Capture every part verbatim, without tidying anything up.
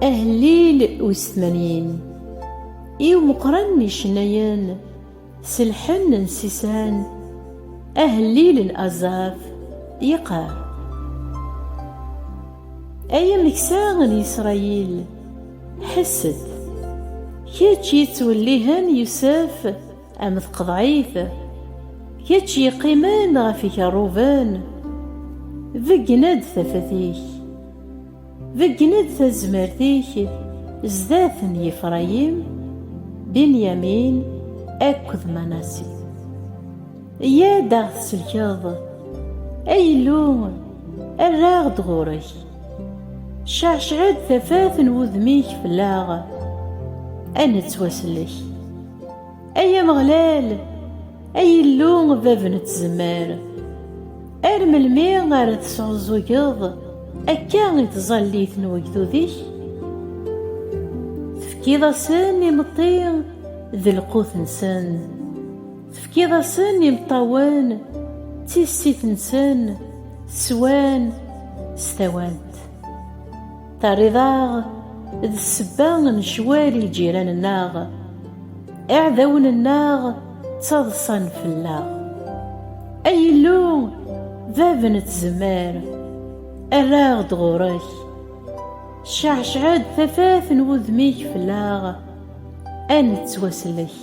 Ahellil wis tmanyin. I umeqqran n icennayen, s lḥenn n ssisan, ahellil n Azaf, yeqqar: Ay ameksa n Isṛayil, ḥesset! Kečč yettwellihen Yusef am tqeḍɛit, kečč yeqqimen ɣef ikerruben, beggen-d tafat-ik, beggen-d tazmert-ik zdat n Yefrayim, Binyamin akked Manasi. Yya-d a ɣ-tsellkeḍ, ay Illu, err-aɣ-d ɣur-k. Ceɛceɛ-d tafat n wudem-ik fell-aɣ, ad nettwasellek. Ay Ameɣlal, ay Illu, bab n tzemmar, ar melmi ara tesɛuẓẓugeḍ akka i tẓallit n wegdud-ik? Tefkiḍ-asen imeṭṭi d lqut-nsen, tefkiḍ-asen imeṭṭawen d tissit-nsen, swan s tawant. Terriḍ-aɣ d ssebba n ccwal i lǧiran-nneɣ, iɛdawen-nneɣ ttaḍsan fell-aɣ. Ay Illu, bab n tzemmar, err-aɣ-d ɣur-k. Ceɛceɛ-d tafat n wudem-ik fell-aɣ, ad nettwasellek.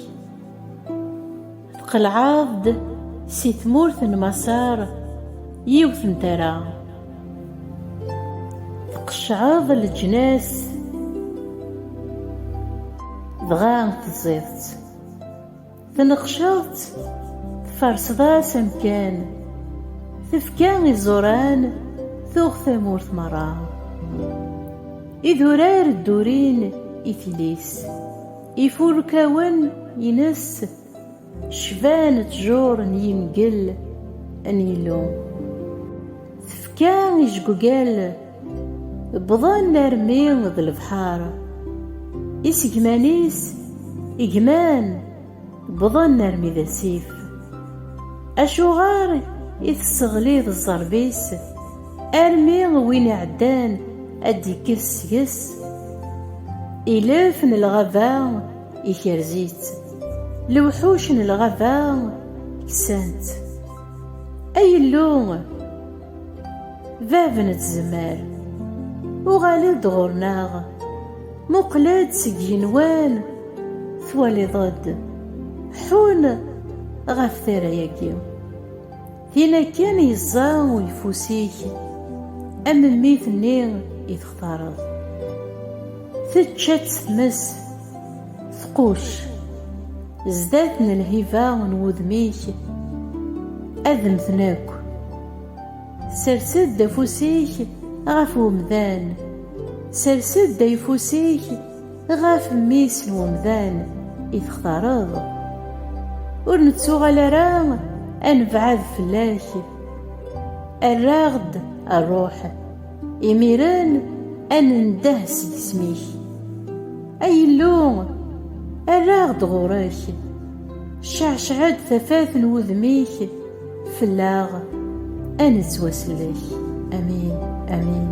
Tqelɛeḍ-d si tmurt n Maṣer yiwet n tara, tqeccɛeḍ leǧnas, dɣa teẓẓiḍ-tt, tneqceḍ-tt, tferseḍ-as amkan, tefka iẓuran, tuɣ tamurt merra. Idurar ddurin i tili-s, ifurkawen-ines cban ttjur n yingel n Yillu. Tefka ijgugal, wwḍen armi d lebḥer. Isegman-is gman, wwḍen armi d asif. Acuɣer i tesseɣliḍ zzerb-is, armi win iɛeddan ad d-ikkes seg-s? Ilef n lɣaba ikerz-itt, lewḥuc n lɣaba ksan-tt. Ay Illu, bab n tzemmar, uɣal-d ɣur-neɣ, muqel-d seg yigenwan, twaliḍ-d, ḥun ɣef tara-agi. Tin akken yeẓẓa uyeffus-ik, am mmi-tnni i textareḍ. Tečča-tt tmes, tqucc, zdat n lhiba n wudem-ik, ad mmten akk. Sers-d afus-ik ɣef wemdan, sers-d ayeffus-ik ɣef mmi-s n wemdan i textareḍ. Ur nettuɣal ara ad nebɛed fell-ak. Err-aɣ-d ṛṛuḥ, imiren ad nendeh s yisem-ik. Ay Illu, err-aɣ-d ɣur-k, ceɛceɛ-d tafat n wudem-ik fell-aɣ, ad nettwasellek. Amin, amin.